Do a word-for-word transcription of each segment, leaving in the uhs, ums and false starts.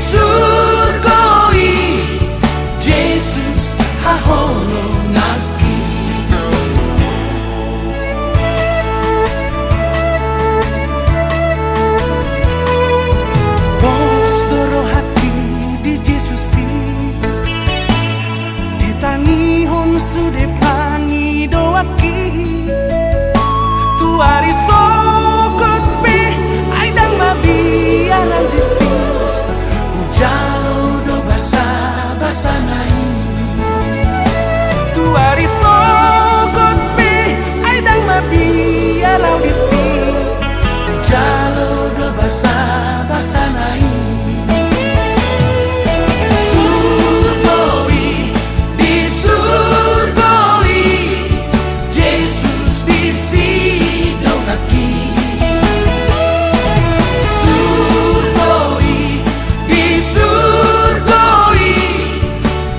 Surgo i, Jesus haholonganki. Pos do rohangki di Jesus i, ditangihon sude pangidoanki. Tu ari sogot pe ai ndang mabiar au disi, hujalo do basabasana i. Tu ari sogot pe ai ndang mabiar au disi, hujalo do basabasana i. Surgo i, di surgo i, Jesus disi donganki. Surgo i, di surgo i,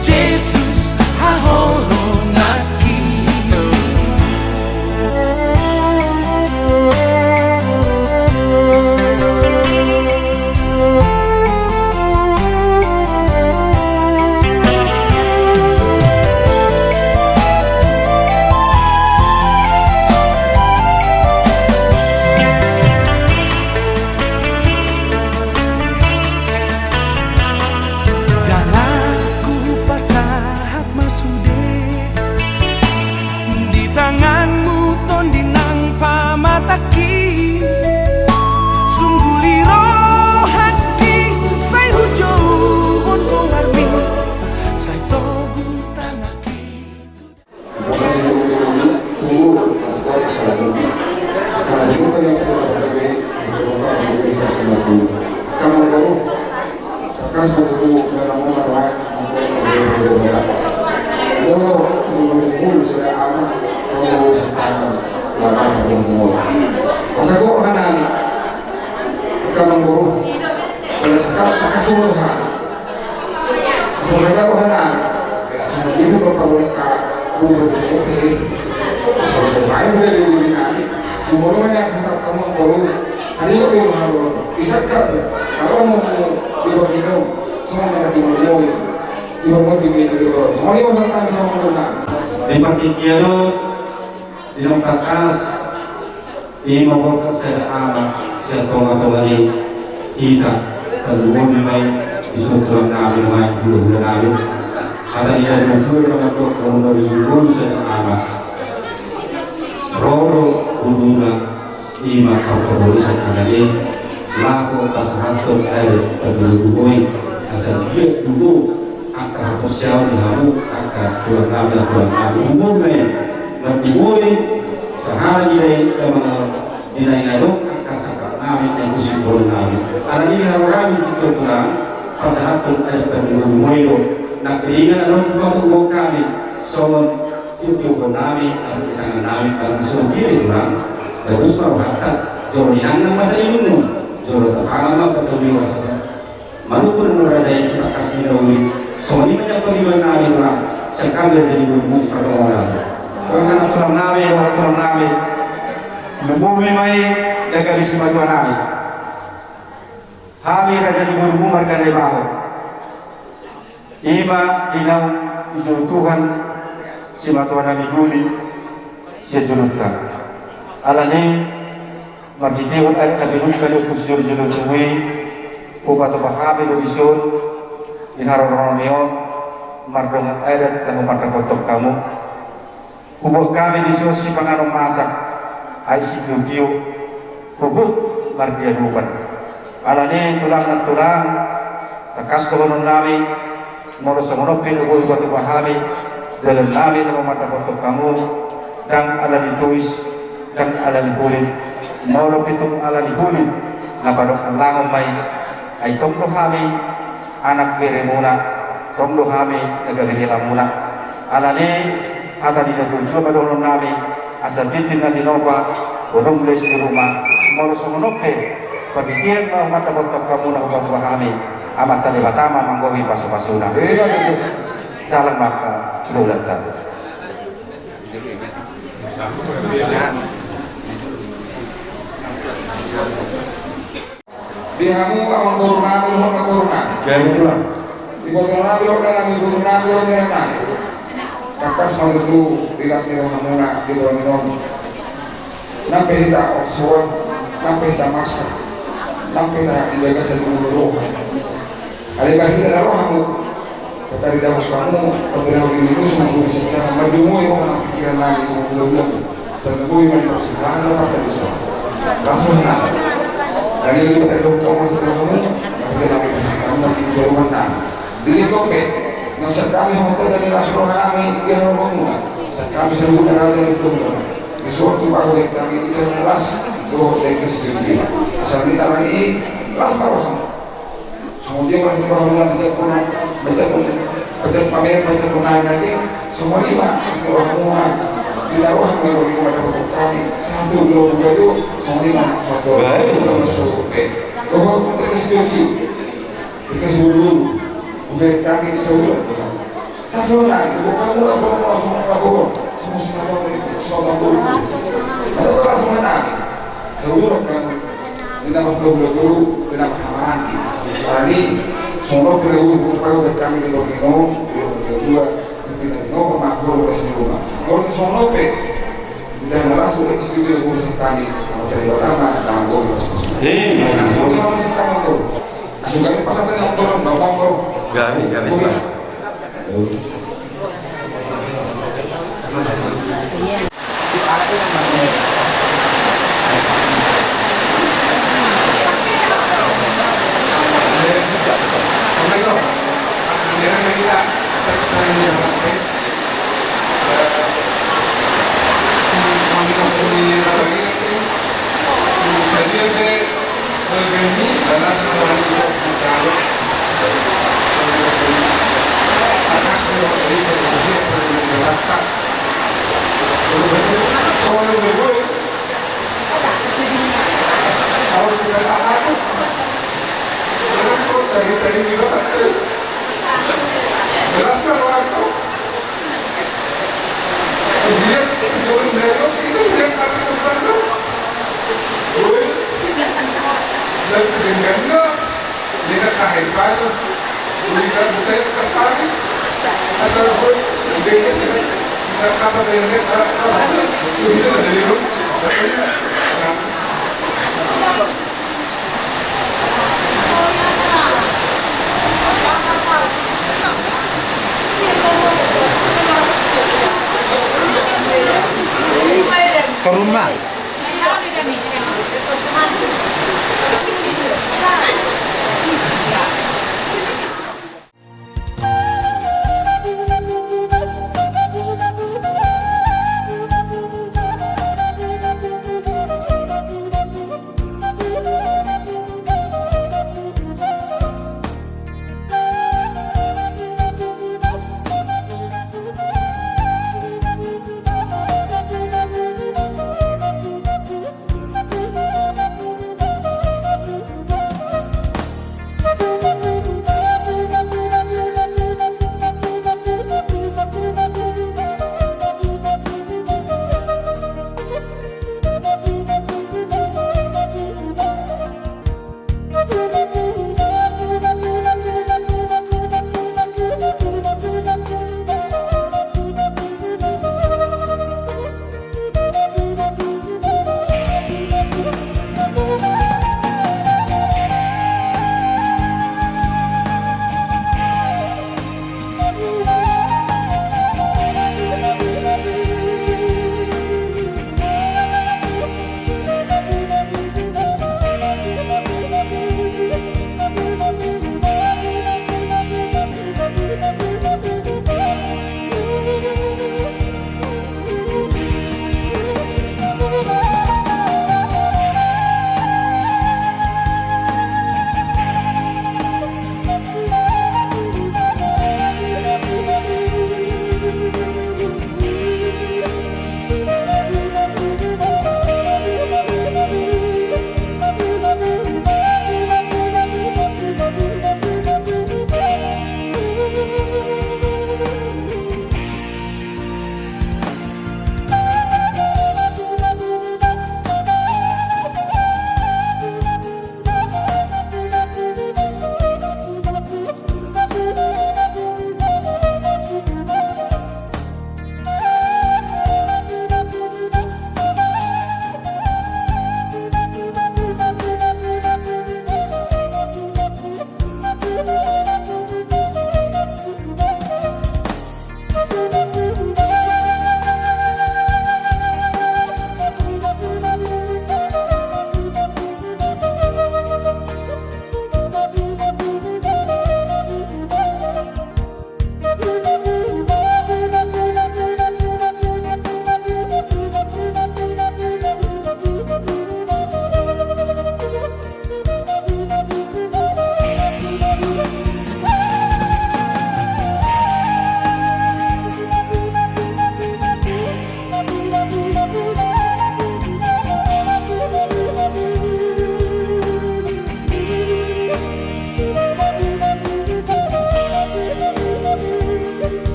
Jesus haholonganki. Ndang hupasahat ma sude di tanganmu tondi nang pamatangki. Sungguli rohangki, sai hujouhon goarmi, sai togu tanganki. Asa dao roha nami, angka amangboru, pala sangkap takaso roha nami. Asa dao roha nami, asa dao roha nami. Jumolo ma nian hata amangboru, harimot do haroronmu, isangkap do haroronmu, dihorminum, songon na dihormoi, dihormoi di meja tu torop. Songon i ma hata nami tu amangboru nami. Di partingkian on, di naung tangkas, i ma borhat sada ama sian tongatonga ni hita, tarlumobi ma i di son tulang nami, nuaeng hulahula nami. Hata ni natuatua do na mandok, molo na dijou sada ama, ro do hulahula, i ma parpangolian, alani laho pasahathon adat parlumobi i, asa dia tutu angka haporseaon ni hamu angka tulang nami, tulang nami, umur ma i, mandungoi sahala ni dai, emang di na i adong angka sangkap nami, na i pusi boru nami. Alani i haroro nami singkop tulang, pasahathon adat parlumobi i do. Nang pe ingan adong tu hami songon tiup-tiup nami, adong di tangan nami, dalam songon dia tulang, bagus ma rohanta, jolo ninangnang ma sandok inummu, jolo tapangan ma pasaulihon rasa. Manungkun ma raja i sitangkas ni na uli. Songon i ma nian pangidoan nami tulang, sian hami raja ni borumu, pardonganon. Tulang nami, tulang nami. Lumobi ma i di gabe simatua nami. Hami raja ni borumu marga Naibaho. I ma di naung dijou Tuhan simatua nami doli sian jolonta. Alani i, marhitehon adat na pinungka ni ompu sijolojolo tubu i, hupatupa hami do dison di haroro nami on mardongan adat laho mandapothon hamu. Hubuat hami dison sipanganon masak, ai sitiotio, huhut mardiadopan. Alani i tulang nang tulang, tangkas dohonon nami, molo songon on pe do boi hupatupa hami dalan nami laho mandapothon hamu, ndang ala ni tois, ndang ala ni hulit. Molo pe tung ala ni hulit, na padok allangon ma i. Ai tong do hami anak beremuna, tong do hami na gabe helamuna. Alani i, hata ni natuatua ma dohonon nami, asa tintin na tinopa, bolong les di ruma. Molo songon on pe, parhitean laho mandapothon hamu na hupatupa hami, Amanta Debata ma manggohi pasupasuna. Jalang ma angka hulahulanta. Di hamu amangboru nami, dohot namboru nami. Gabe tulang. Di boru nami, dohot nami, boru nami, dohot nami. Tangkas ma tutu di las ni rohamuna di borngin on. Nang pe hita orsoan, nang pe hita maksa, nang pe hita di bagasan umur roha. Alai marhite na ro hamu, pataridahon hamu, pataridahon dirimu, songon boi sangkana, mandungoi ho nang pikiran nami, songon hulahulamu. Songon boi ma di parsirangan, pataridahon. Las ma hita. Jadi, pataridahon hamu, songon hulahulamu, marhite nami, hamu, nang di jauhan nami. Di tingki on pe, nunga sian hami songon tanda ni las roha nami di haroronmuna. Sian hami saluhutna raja ni hulahula. Disuhon Tuhan bahen hami di las, dohot dengke sitio-tio. Asa di tangan i las ma roham. Songon dia ma las ni rohamuna, baen hamu, baen hamu, baen hamu pamer, baen hamu nai nai. Songon i ma las ni rohamuna. Di na roham di rohamuna, dohot hami. Satu, dua, dua, dua. Songon i ma satu. Baik. Dua, dua, dua, dua. Dohot dengke sitio-tio. Dengke sitio-tio, hubaen hami saulak. Hasonang, bukan mula, bukan mula, songon na boru, songon na boru, songon na boru. Asa hasonang, saulak hamu, di na marhulahula boru, di na marhahamaranggi. Alani, songon na boru, hubaen hami di borngin on, di borngin kedua, di na tinopa ma boru, di sini rumah. Boru songon na pe, di na las, di sini rumah, santani, kalau dari pertama, tangan boru, pas. Hei, songon na pe, tangan boru. Gabe, gabe. Ke rumah.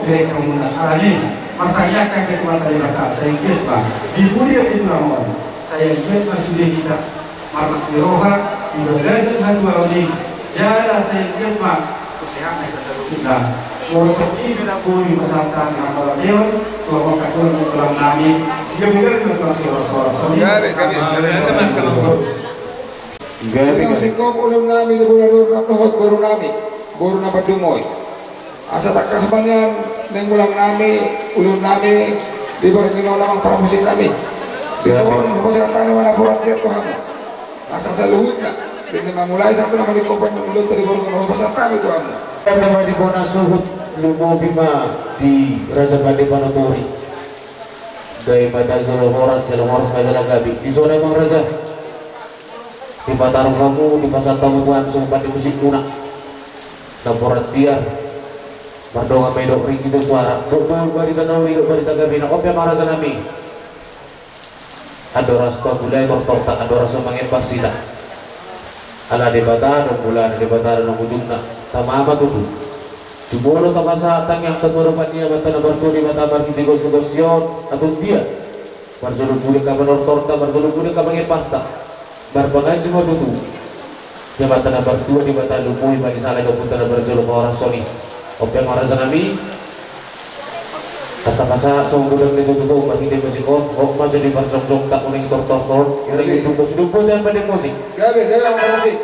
Pe hamuna alani martangiangkon pe tu Amanta Debata, sai anggiat ma di pudian ni tulang on, sai anggiat ma sude hita marlas ni roha di bagasan hatuaon i, jala sai anggiat ma tu sehat ni hita saluhutna. Molo songon i pe na boi pasahat hami hambalateon tu hamu angka tulang, tulang nami, sigabe-gabe ma tulang, sihoras-horas. Songon i. Gabe, gabe. Gabe, gabe. Singkop ulu nami di boru, dohot boru nami, boru na mandungoi. Asa tangkas ma nian, naeng mulak nami, ulu nami, di boru ni nona amang parmusik nami. Di son, hupasahat hami ma napuran tiar tu hamu. Asa saluhutna, di na mamulai sahat tu na maningkopon, di boru ni nona, hupasahat hami tu hamu. Pertama di bona suhut, lumobi ma di Raja Pande Panotori. Gabe ma tajolo horas, jala horas ma jala gabe. Di son amang raja. Dipataru hamu, dipasahat hamu tu hamu songon pande musikmuna. Napuran tiar. Mardongan ma didok ringgit tu suara. Dok, dok, barita na uli, dok, barita gabe na. On pe amang raja nami. Andorang so tamulai tortorta, andorang so mangempas hita. Ala Debata do mulana, Debata do nang ujungna. Tama ma tutu. Jumolo tapasahat tangiangta tu adopan ni Amanta na martua Debata marhite gosi-gosi on, atung dia. Marjolo pudi angka panortorta, marjolo pudi angka pangempasta. Marpanganju ma tutu. Di Amanta na martua Debata, lumobi ma di sala ni ompunta na parjolo pahorason i. On pe amang raja nami. Asa pasahat songon godang ni tutu, marhite musik on, on ma jadi parjongjongta, unang tortorta on, unang ditunggu sidunggu dengan pande musik. Gabe, gabe, amang parmusik.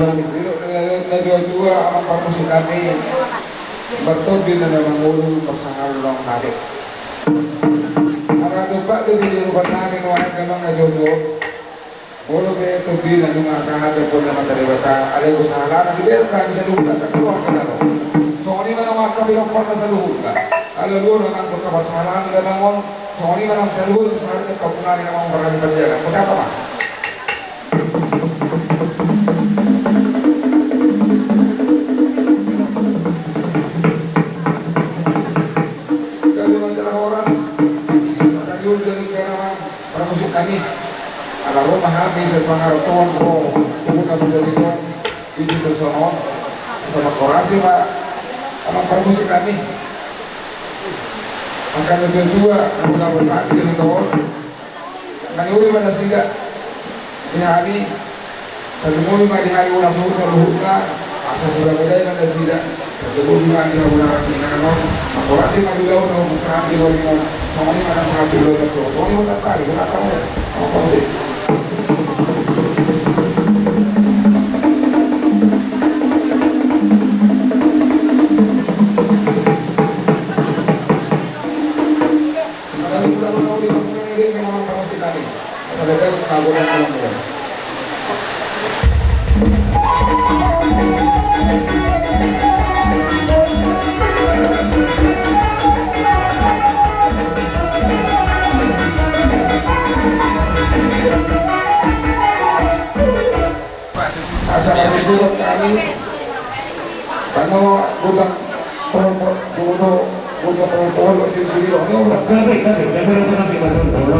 Didok na tua-tua, amang parmusik nami, martondi na mangolu, marsahalak na mate. Ala dompak do di adopan nami nuaeng, amang na tua-tua. Molo pe tondi na nunga sahat dohot Amanta Debata, alai hupasahat hami di bereng nami saluhutna, angka keluarga na ro. Songon i ma nang angka pinompar na saluhutna. Ala luo nang angka pasahat hami na mangolu. Songon i ma nang saluhut pasahat ni angka ompu nami na mangolu, parhadi panjaga. Pasahat ma. Gabe ma jala horas. Sakaliuli gabe gabe ma parmusik nami. Ala ro ma hami sian Pangarantoan ro, tubu na bujal i do. Di situ sonon. Asa mangkorasi ma amang parmusik nami. Angka na tua-tua, na manggabe hami di hita on. Mangihut ma nasida di hami, tarlumobi ma di hami ulaon saluhutna, asa sibagudai ma nasida, tarlumobi ma di hami ulaon ni inganan on, mangkorasi ma di ulaon na umbuka hami di borngin on, songon i ma nang sahat di ulaon na tutu, songon i ma sahat di ulaon na tutu, songon i ma sahat di ulaon na tutu. Asa disuruh kami. Tano gudang polo-polo, gudang polo-polo, sisiri, ono. Gabe, gabe, gabe, rasa nanti, gabe, polo-polo.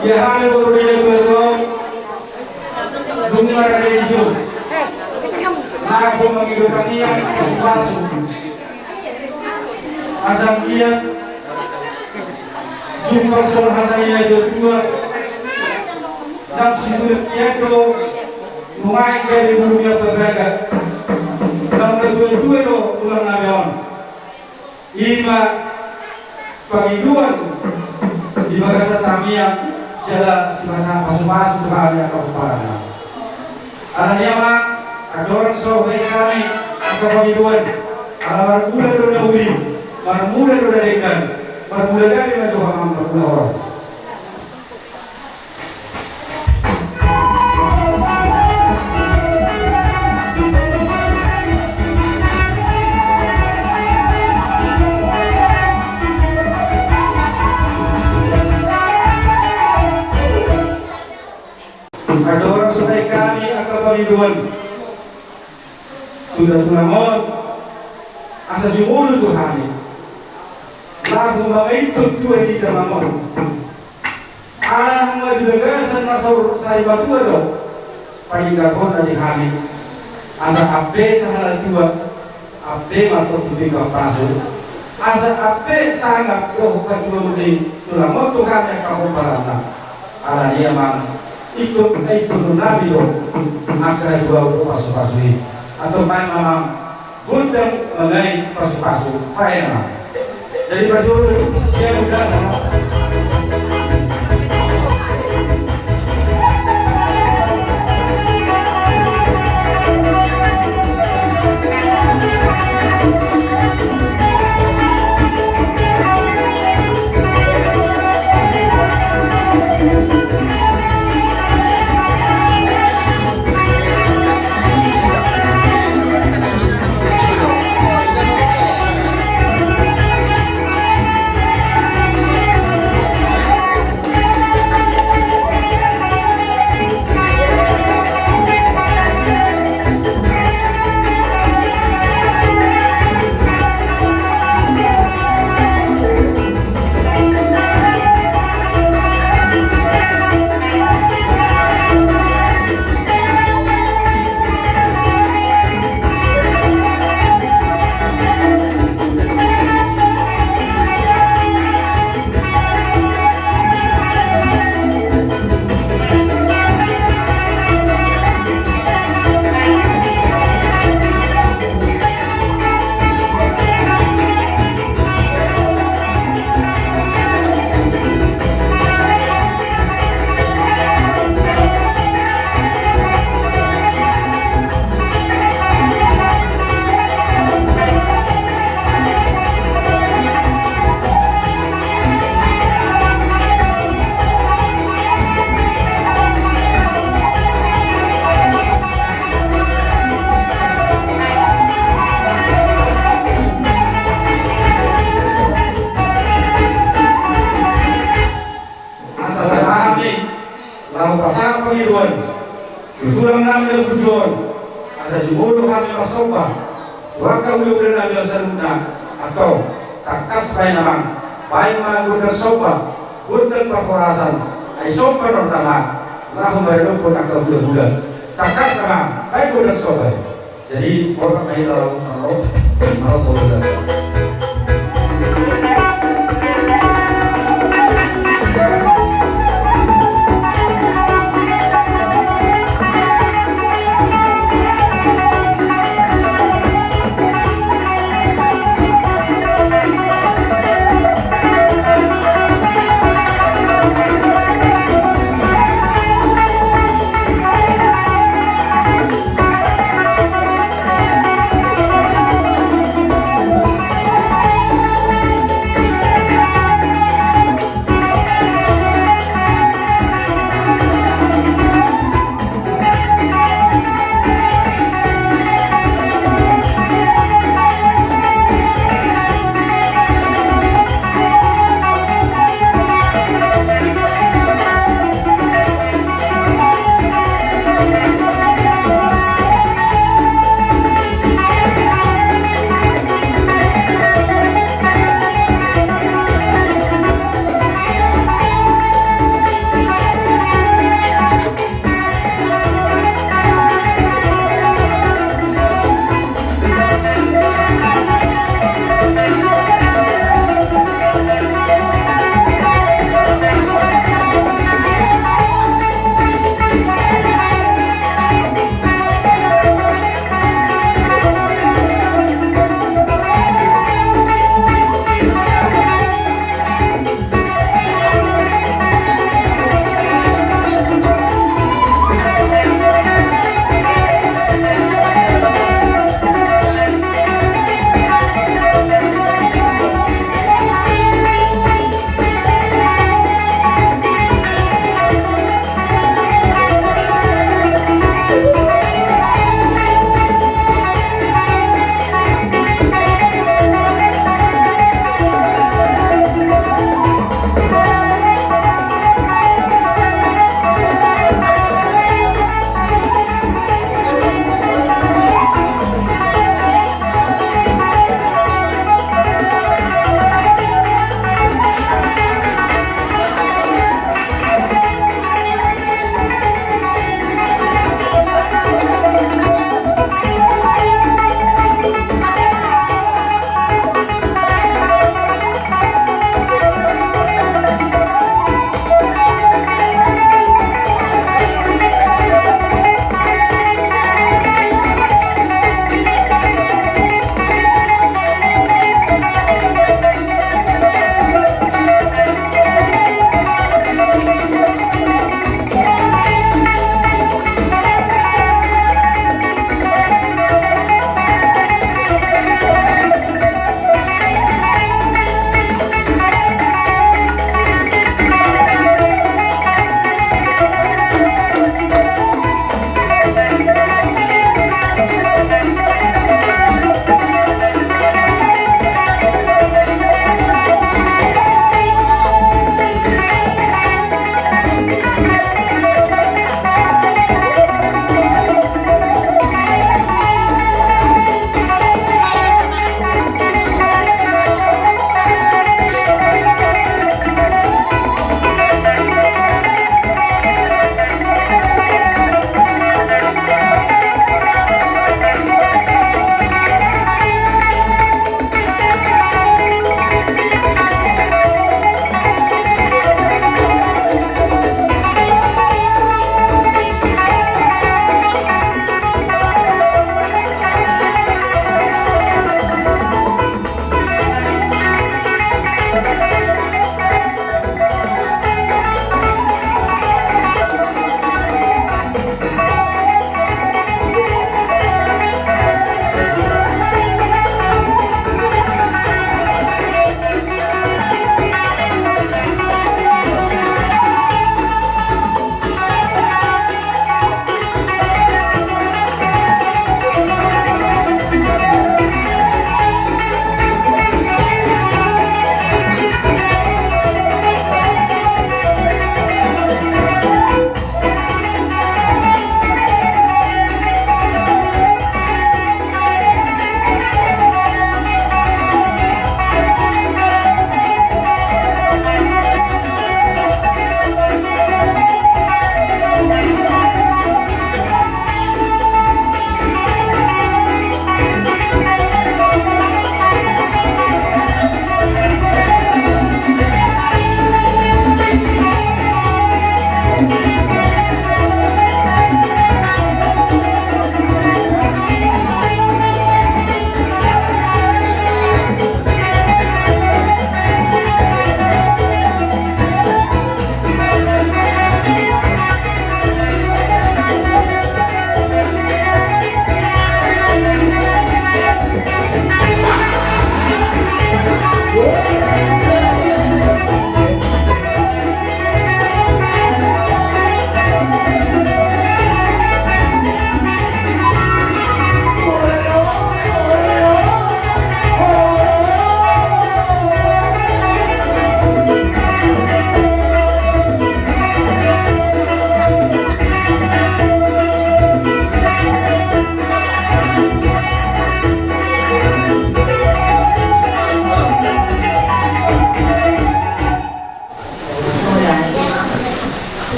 Ia hami boru ni natuatua on, dung marade i jo, nangkok mangido tangiang pasupasu. Asa ia jumpang songon hata ni natuatua, nang situluk ia do, nuaeng gabe boru ni Amang Baga, nang natuatua do tulang nami on. I ma pangidoan di bagasan tangiang jala sipasahat pasupasu tu hami angka pomparan. Alani i ma, andorang so hubaen hami angka pangidoan, ala marmula do na uli, marmula do na denggan, marmula gabe ma jo hamu, marmula horas. Tuhan, tu damang on, asa jumolo tu hami laho mangaithon tua ni damang on. Ala nunga di bagasan na saur sarimatua do paninggalhonna di hami, asa ampe sahala tua, ampe ma antong tubing pasu, asa ampe sangap dohot hatuaon ni tulang on tu hami angka pomparanna. Alani i amang, ingkon, ingkon nami do angka hatuaon dohot pasupasu i. Antong baen ma amang gondang mangae pasupasu, baen ma. Jadi, pajolo, siap, udah. Asa hami laho pasahat pangidoan tu tulang nami na burju on, asa jumolo hami marsomba tu angka hulahula nami on saluhutna. Antong, tangkas baen amang, baen ma gondang somba, gondang parhorasan, ai somba na tama laho maradophon angka hulahula. Tangkas amang, baen gondang somba i. Jadi, orang main lawan, main lawan, main lawan.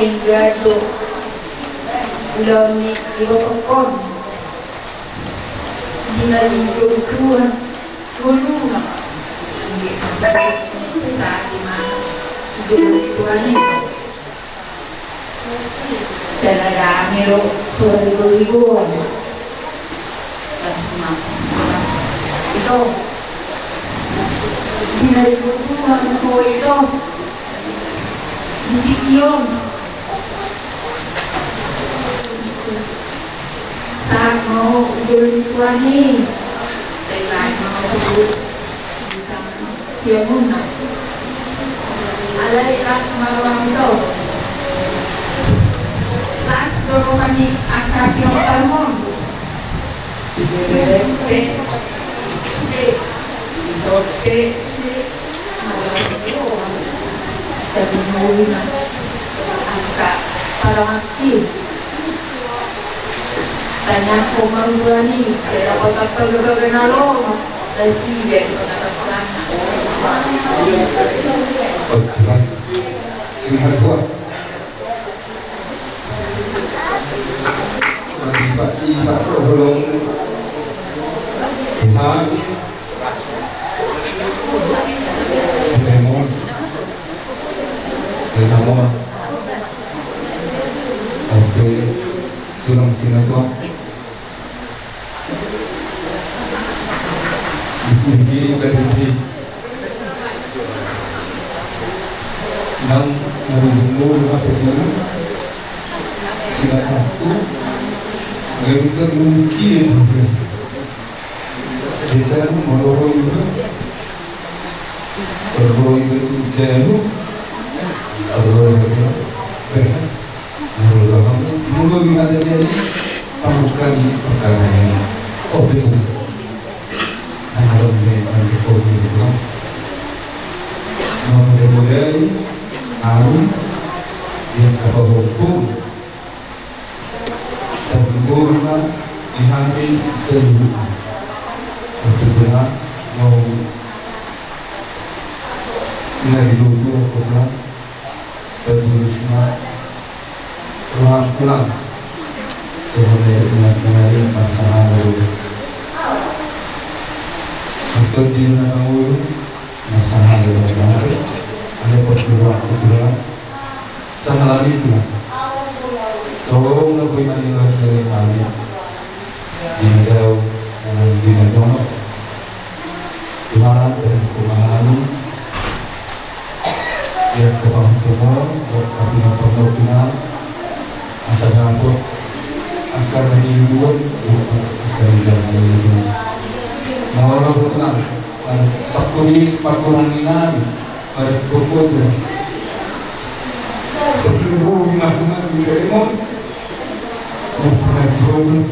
Ingga do ulaon ni ibotohon. Di na nidok Tuhan ngoluna. Tadi ma nidok Tuhan i. Dala dame do sorigo-rigoan. Ito. Di na nidok Tuhan ngoluna ito. Di tingki on. Sahat ma ho tu jolo ni Tuhan i. Sai sahat ma ho tu siamunna. Alai las ma roham ito. Las do roha ni angka pinompar on. Di bebek pe, di tote, di tote. Jadi mauliate angka paramaki. Tanya ko marulani, kira kota pegawai na lo, lagi jadi kota terpelana. Oke. Singkat kuat. Iba, iba, tolong. Tuhan. Filemon. Filemon. Oke. Tulang sini, Tuhan. Dipilih dari hati. Nang, nang jumbo, nang petunjuk. Sila satu. Nggak bisa mungkin. Biasanya mau loro ini. Loro ini jauh. Loro ini. Benar. Molo di hata sian i, pambuka ni perkara i. Oh, betul. Nang adong be, nang adong be, nang adong be. Nang adong be, nang adong be. Di angka pahompu. Tarlumobi ma di hami saluhutna. Betul, nang adong be. Nang adong be, nang adong be. Tarlumobi ma. Roham tulang. Songon na nidok ni na nangkin, marsahala do. Antong di na mangolu, marsahala do. Alai pos roham tulang. Sahala ni tulang. Tong na boi manilai-nilai hami. Di na dao, di na jonok. Tulang, dan pemahami. Ia tukang pemon, buat kami nonton tulang. Asa dapot angka na niuluan, angka na niuluan. Molo tulang, pakuri, pakurang inami, pada pokoknya. Perlu rumah dengan di Lemon. Bukan jodoh.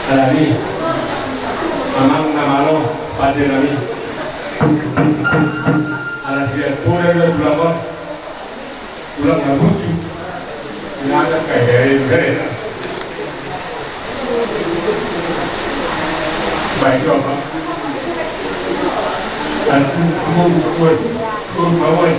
Alani, amang na malo, pande nami. Ala sian poda do tulang on. Tulang na burju. Inang angkat kai dari dari. Baik apa? Antum semua buat, semua bawas.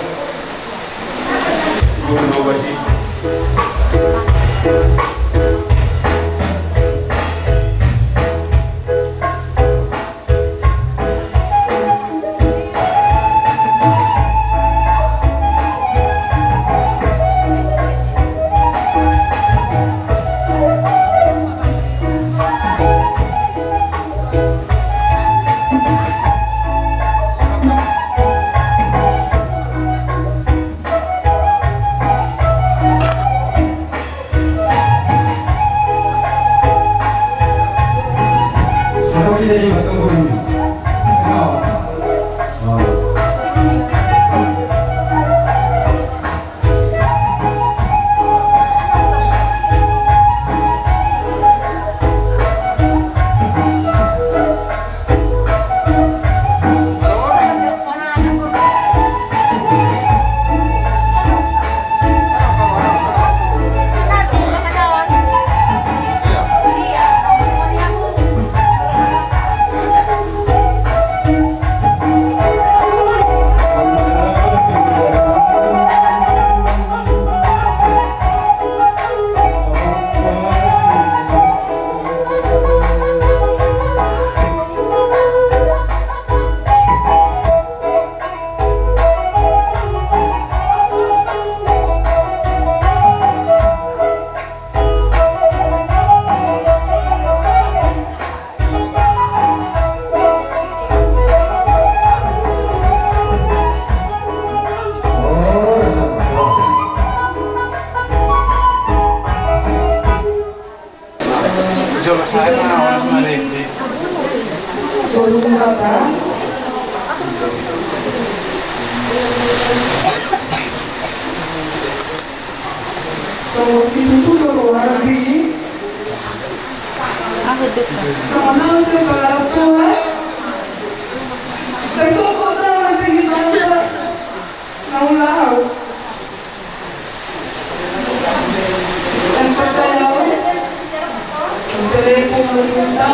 Telepon marunta,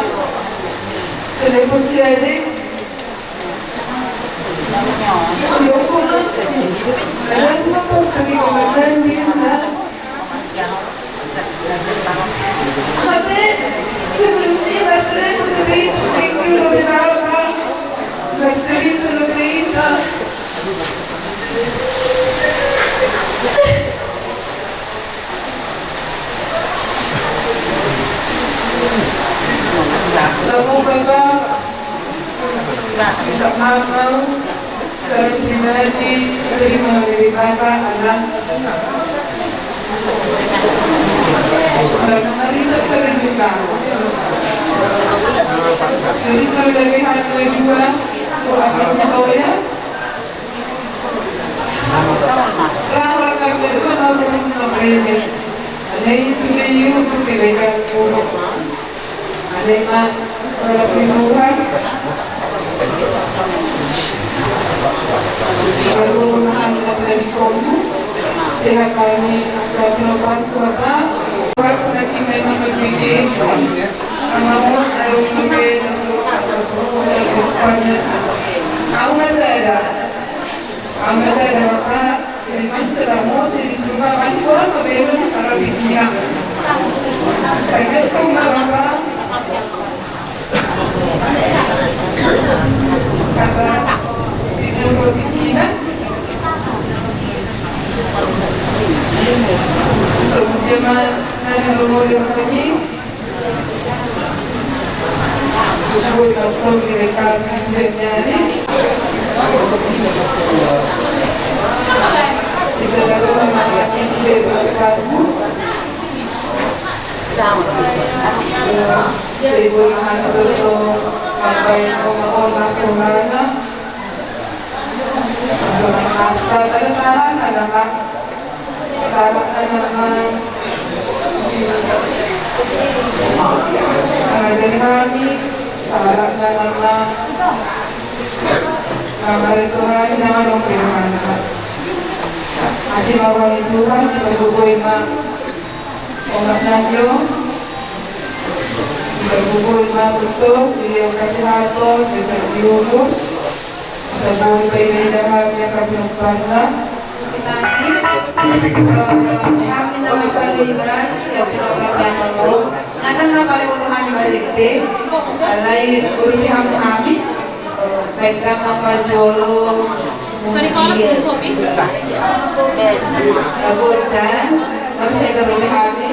telepon siadek. Hape, sebelum dia baterai, lebih itu, thank you, lebih apa? Baterai itu lebih itu. Lagu Bapa, minta maaf, secara pribadi, sering mengalami Bapa, anak. Karena hari seperti juga. Sering mengalami hal kedua, doakan saya. Rara kami dua nomor lima. Alai sudah yuk untuk kebaikan buruk. Alai ma, berarti Tuhan. Lalu nahan dari sombong. Sehat kami, angka penumpang kuasa. Waktu nanti memang berpikir. Namun, harus lebih masuk, masuk, masuk. Aku masih ada. Aku masih ada, Bapak. Jadi, masih ada mau, saya disuruh Bapak, ini orang berbeda nih, kalau di Cina. Tapi itu mah, Bapak. Kasar. Di Cina. Sebutnya mah, ada nomor yang kami. Asa, asa, asa, asa, Salah na nama. Mangajari hami, salah na nama. Mangariso hami na manang pe hami. Asi ma roha ni Tuhan, dipargogoi ma. Omak na jo. Dipargogoi ma betul, diberi kesehatan, diberi umur. Asa boi paida-ida hami angka pinomparna. Hami na marpaliban, siap pinomparna. Ngadang na paling ulu hami marete. Alai urupi hami hami. Baik nama pajolo. Musia. Labutan. Harus saya terlebih hami.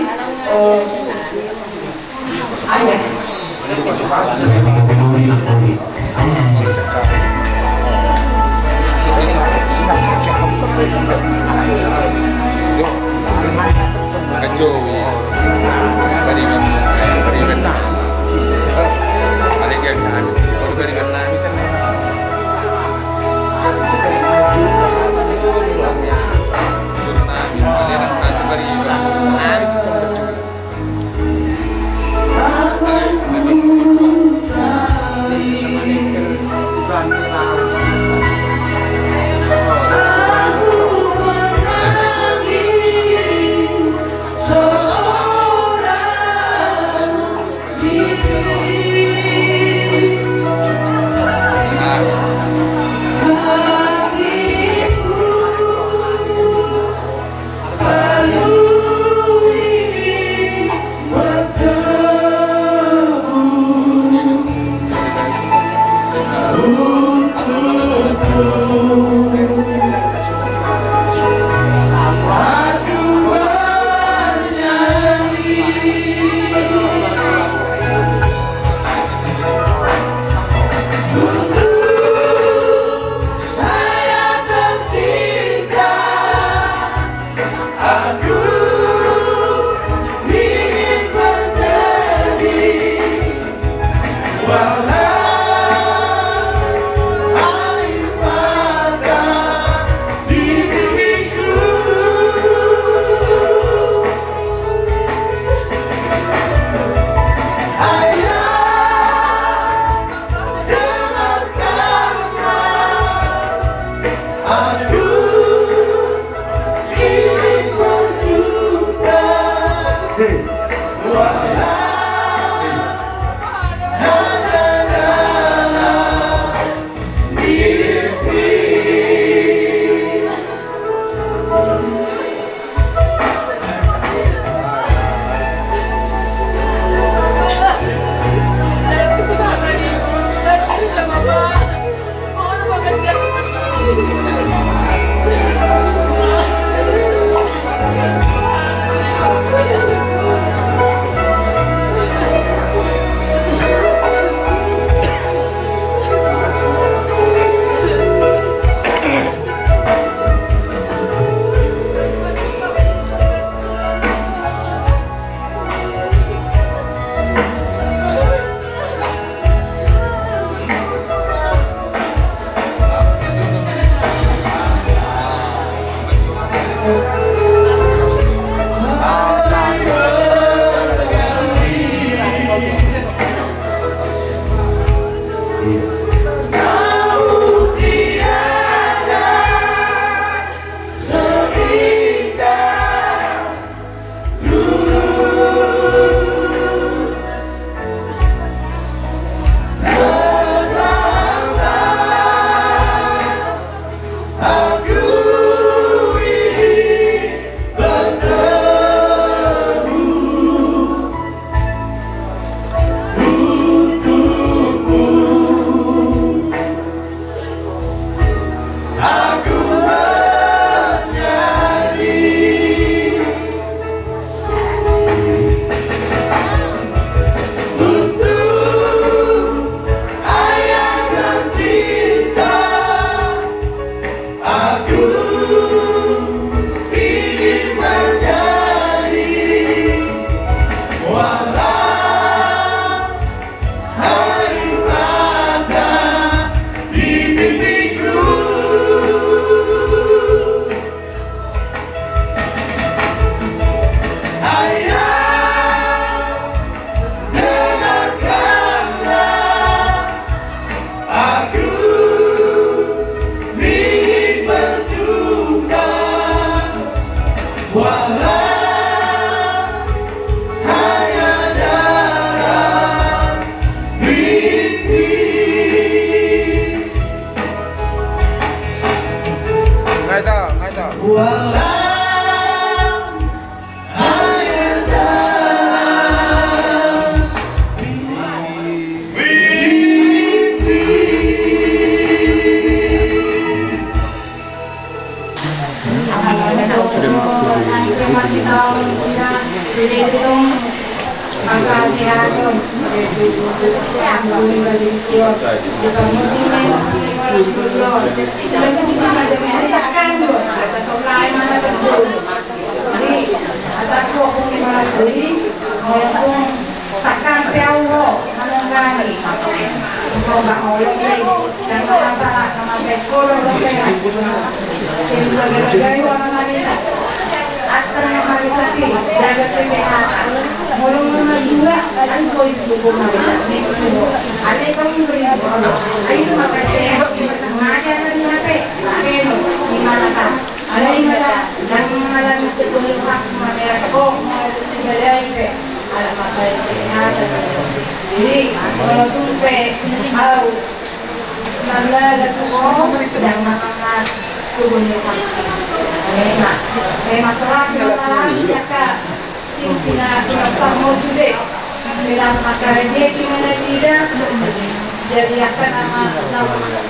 Takkan pe au ho manonggangi. Soba olok i, dan mangapala, mangapala kolo so sehat. Sehingga gagai ho na marisa. Atta na marisa pe, jaga kesehatan. Molo na madua, an koi tu buku marisa. Alai kami beri. Ayo maka sehat, maka sehat. Ayo maka sehat. Alai mada, dan mada na sebelum aku mamerek kok, mada tu tiga dari pe, ala makai kesehatan. Jadi, walaupun pe, au, mada tu kok, dan mada tu kok. Alai ma, saya maklum, saya salah, ya, Kak. Pina, pina pahmo sude. Sedang mangkarejeki ma nasida. Jadi angka na, na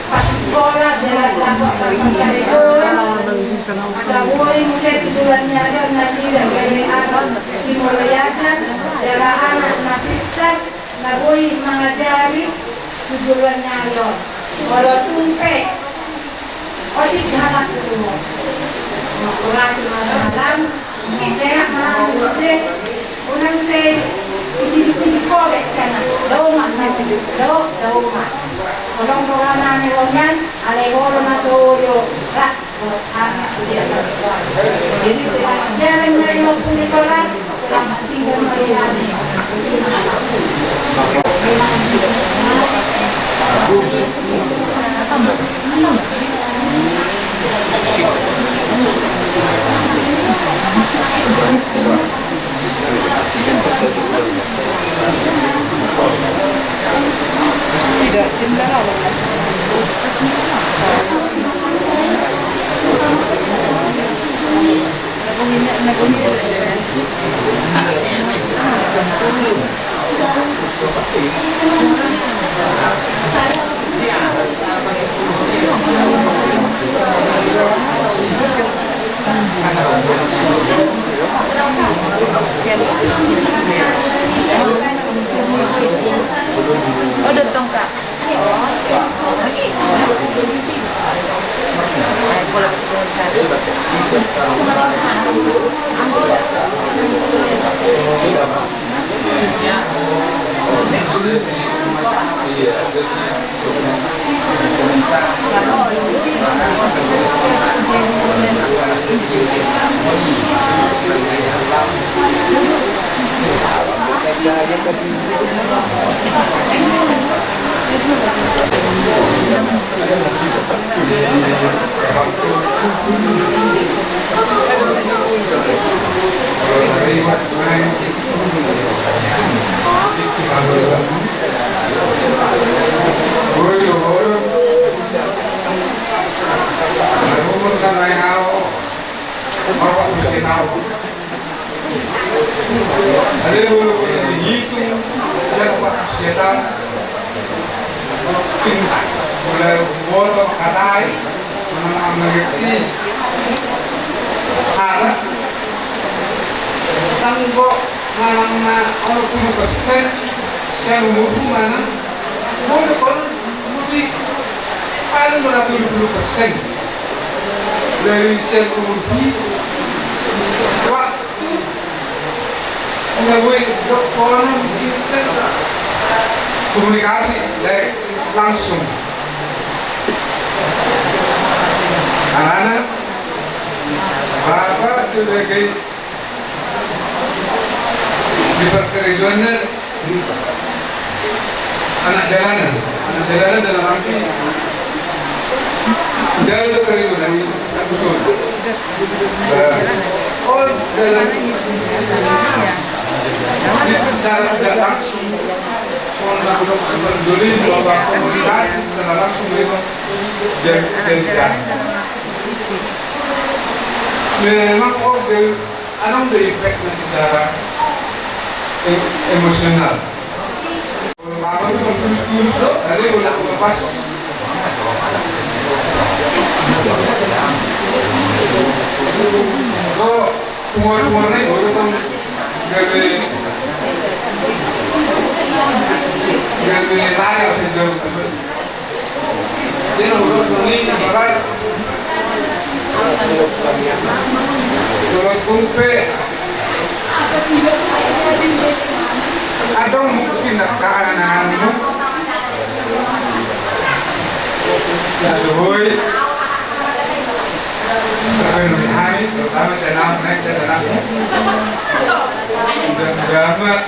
pasikola, jadi angka na mangkarejeki. Asa boi muse tu joloan ni ari on nasida, gabe anak simulayakan, jadi anak na pistar, na boi mangajari tu joloan ni ari on. Walaupun pe, otik halak tu. Makurasi masalah. Sehat ma sude, unang se, itidik-tidik ho be sana. Dao ma, dao, dao ma. Holong do ra na ni ho nian, alai holong na so jo, ra, holong hami sude. Jadi selamat jalan ma i ho pudi kolas, selamat tinggal ma i hami. Mulai boto mangkatai, manang mangerti. Ala tanggo manang na onom pulu persen sian umurmu manang boi do on mudik paling mura tolu pulu persen dari sian umur di waktu. Nga boi do on komunikasi direct langsung. Karena Bapak sebagai di perkerejoannya anak jalanan, anak jalanan dalam arti dari perkerejoan dari betul. Oh, dalam secara tidak langsung, soal untuk seperti dulu bahwa komunikasi secara langsung memang jadi jadi memang oh dari Adong do efekna secara e-, emosional. Kalau apa tu kalau tulus-tulus do, ada yang boleh lepas. Kalau umur-umurnya boleh tong gabe gabe layar sih jauh. Dia nomor dua ni, maka nomor kumpe. Adong mungkin nak kaananmu. Lalu hoi. Tapi hari terutama saya nampak saya nampak. Udah udah amat.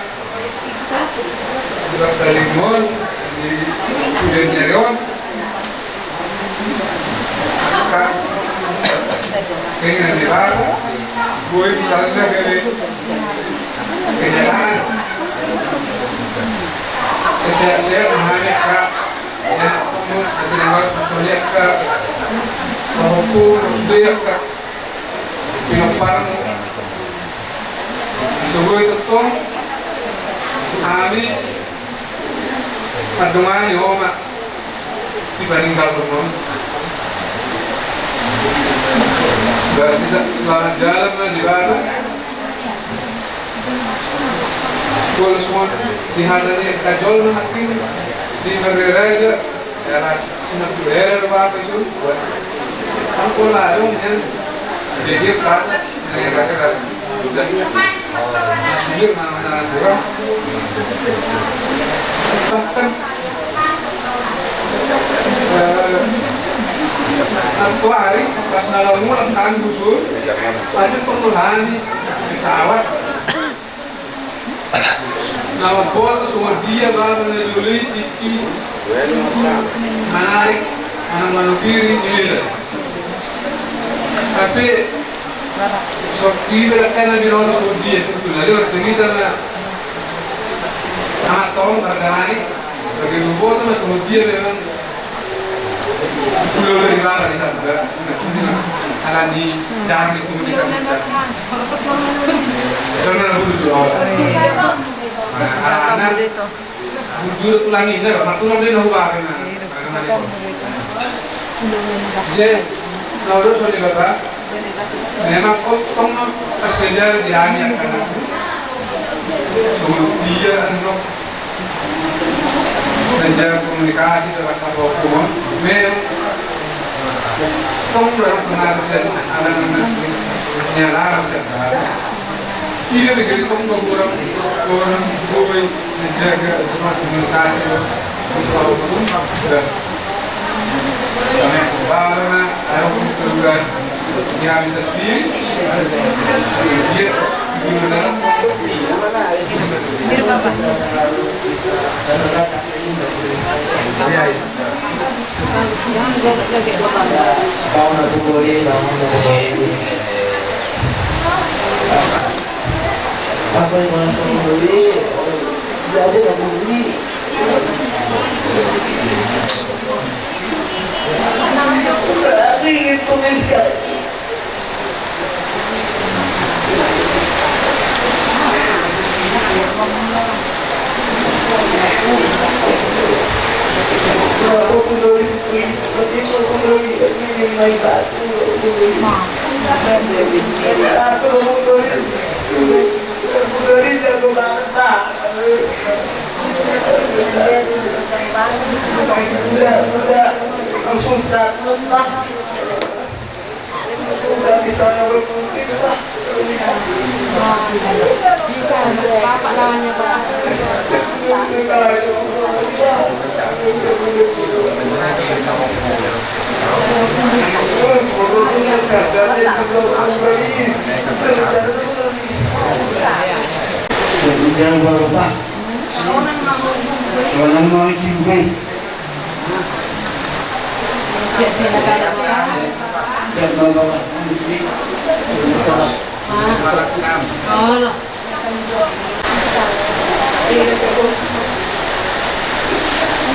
Surat dari Mol di Kuliah Nyarion. Kak, dengan di Baru, gue misalnya dari kenyataan. Sehat-sehat, hanya Kak, ya, aku mau lihat Kak, mau pun, lihat Kak. Pinomparmu. Sugoi tongtong hami mandongani ho ma di paninggalhon on. Berarti selamat jalan ma di Baru. Kalau semua di hata ni kajol na makin di Mereraja. Era, ina tu era do bapa tu. Angkola dong yang dia kata, dia kata kan. Dia mana mana kurang. Bahkan eh, satu hari pas na lalu mulak kan busur, ada pengulangan pesawat. Na mamboto songon dia bapa na jolo i tingki manarik anak manupiri di Medan. Tapi so iba dakkan na binoto songon dia sebetulna dia orang cerita na anak tong harga naik. Bagi mamboto na songon dia memang. Ulo dari mana di sana? Ala ni jarang itu di sana. Karena bulu tu orang. Nah, anak bulu tulang ini, Pak. Tulang dia nahu apa? Jadi, menurut saya, Bapak, memang kok tong tersedia di hanya karena dia anu menjaga komunikasi dalam kapal hukum. Memang tong dalam pengaruh dan anak-anak nyala masyarakat. Iya, begitu tong berkurang, kurang, kurang menjaga komunikasi. Apa yang merasa membeli? Tidak ada yang membeli. Aku ingin komunikasi. Jangan lupa, Pak. Kalau mau isi buku.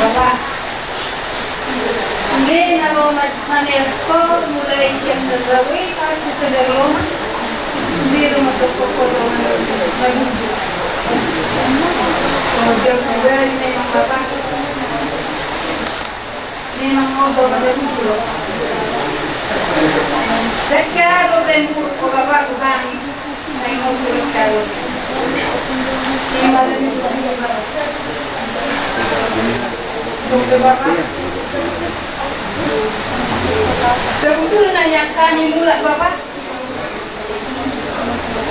Bapak, sude na ro ma-, mamereng ho mulai sian na laho i sampe tu sadari on. Sude do mandok ho tu dongan na bujur. Songon dia pribadi memang Bapak. Memang ho dongan na bujur. Dengke do baen buruk ho Bapak tu hami. Sai mau buruk kau. Ima dan buruk Bapak. Songon dia Bapak. Sebetulna nian hami mulak Bapak.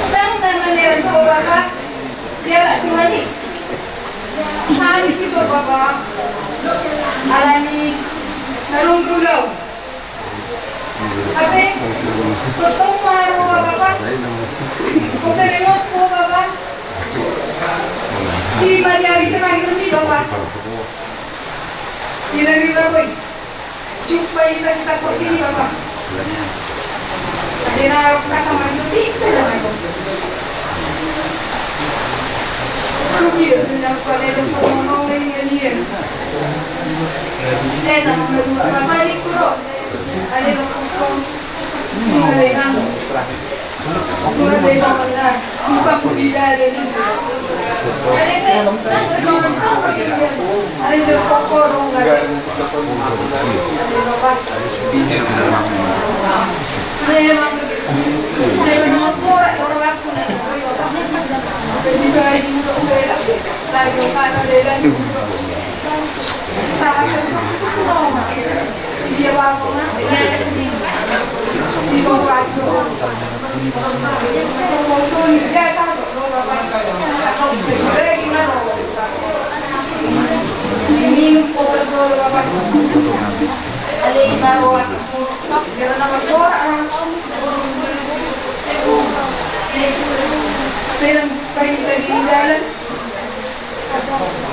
Ndang na mamereng ho Bapak. Dialap Tuhan i. Hami tu so Bapak. Alani na rungkul au. Hape tongtong ma ro Bapak. Hubereng ho Bapak. Ima di ari terakhir ni Bapak. Di na ri Bapak i. Jumpa hita sisapot i Bapak. Ate na kata manjoti hita na. Rugi do na kuat edo kono nong ini. Eh, na Bapak i kuro. Ate na kuat.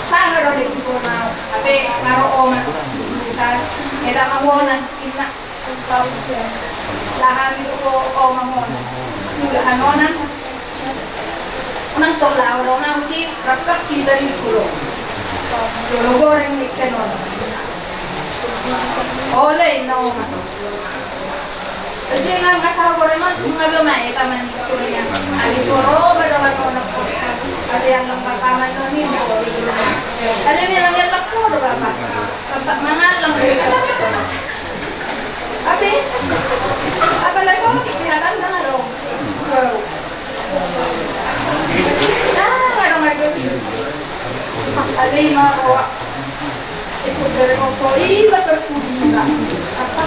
Sanga do di pusona, hape maro oma. Sanga, eta ma bona, inna. Lahan do ho oma bona. Mula hanonan. Nang tong laho do na musi, rap-rap hita di pulo. Jolo goreng ni kanon. Ole, inna oma. Jadi nggak masalah gorengan, nggak ada main taman itu ya. Ali poro pada warna warna kocak. Kasih yang lengkap aman tuh nih. Ada yang lagi lengkap udah bapak. Tempat mangan lengkap. Apa? Apa lah soal pikiran mana dong? Wow. Ah, nggak ada lagi. Ada lima roa. Ikut dari koko, iba terpudi, iba. Apa?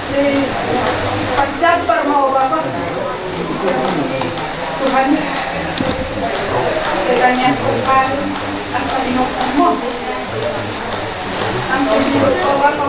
Si Pancapar mau apa? Tuhan. Sekalian Tuhan, apa di mau? Angka sisuk kau apa?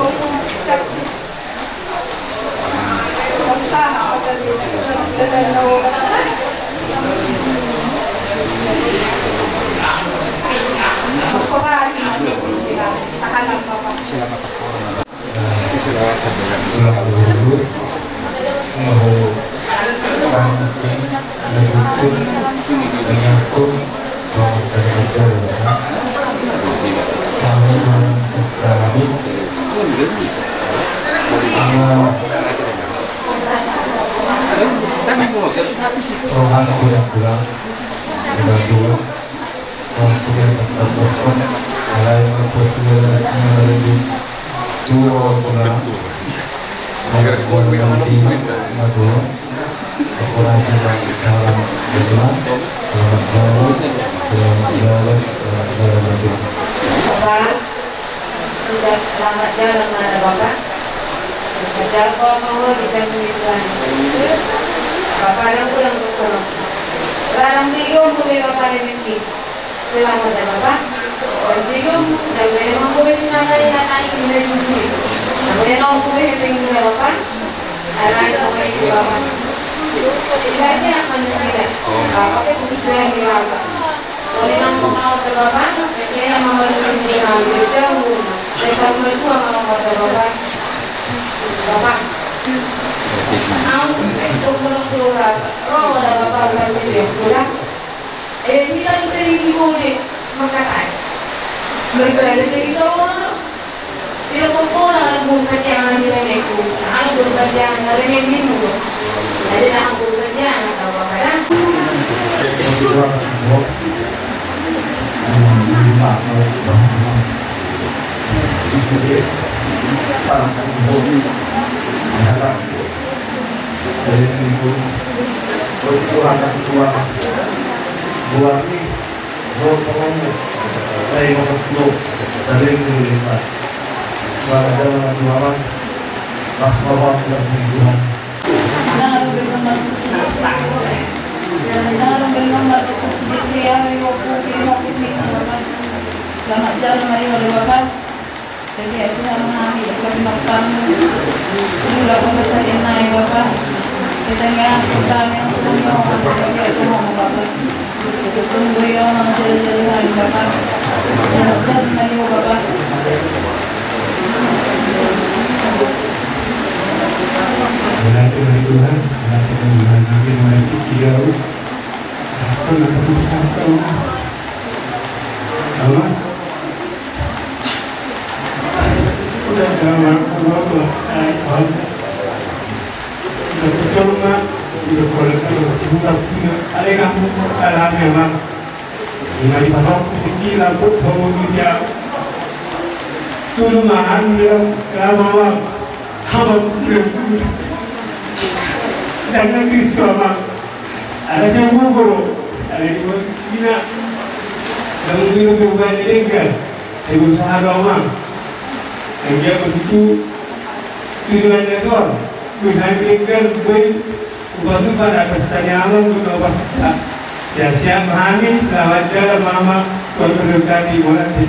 Dua orang. Selamat jala, selamat jala, selamat jala, selamat jala. Bapak, sudah selamat jalan mana Bapak? Bapak, jalan kau mau di samping itu kan. Bapak, ada pulang ke sana. Larang tiga untuk Bapak ada mimpi. Selamat ya Bapak. Dan bingung, dan memang gue sih nana ya nana sih nana sih. Saya nongkrong ya bingung ya Bapak. Ada sama itu Bapak. Saya sih akan tidak. Bapak itu bisa di Bapak. Kalau nang mau ke Bapak, saya mau ke rumah jauh. Saya sama itu sama kata Bapak. Bapak. Aku untuk menurut surat. Oh, ada Bapak berarti dia pulang. Eh, hita bisa di gode makatai. Mereka ada jadi tolong. Tidak kau pola lagu panjangan di remeku. Harus berpanjangan remek minggu. Jadi dah aku berpanjangan atau apa dah? Bisa dia. Salah kan. Jadi minggu. Buat itu anak tua. Buat ini. Dohot pangamu, sai mangkatulok, saleleng ni lelengna. Selamat jalan, Amang. Las na roham, diberkati Tuhan. Selamat jalan, Bapak. Sese asa hami, kami makan. Ula kami sahina, Bapa. Setengah kami yang sudah nyawa, kami yang sudah nyawa, Bapa. Tunggu ya, Mama, jadi-jadi hari, Bapa. Sehat-sehat lagi, Bapa. Berarti dari Tuhan, berarti dari Tuhan, kami mau ikut dia. Apa nak keputusan kau? Sama? Ala sian gogoro, ala di ina, naung gina perubahan di denggan, sai berusaha do amang. Anggiat ma tutu tujuan na dor, misalnya di denggan, bai upatupa na pesta ni amang, guna upasita. Sehat-sehat ma hami, selamat jalan ma amang, Tuhan memberkati, boleh.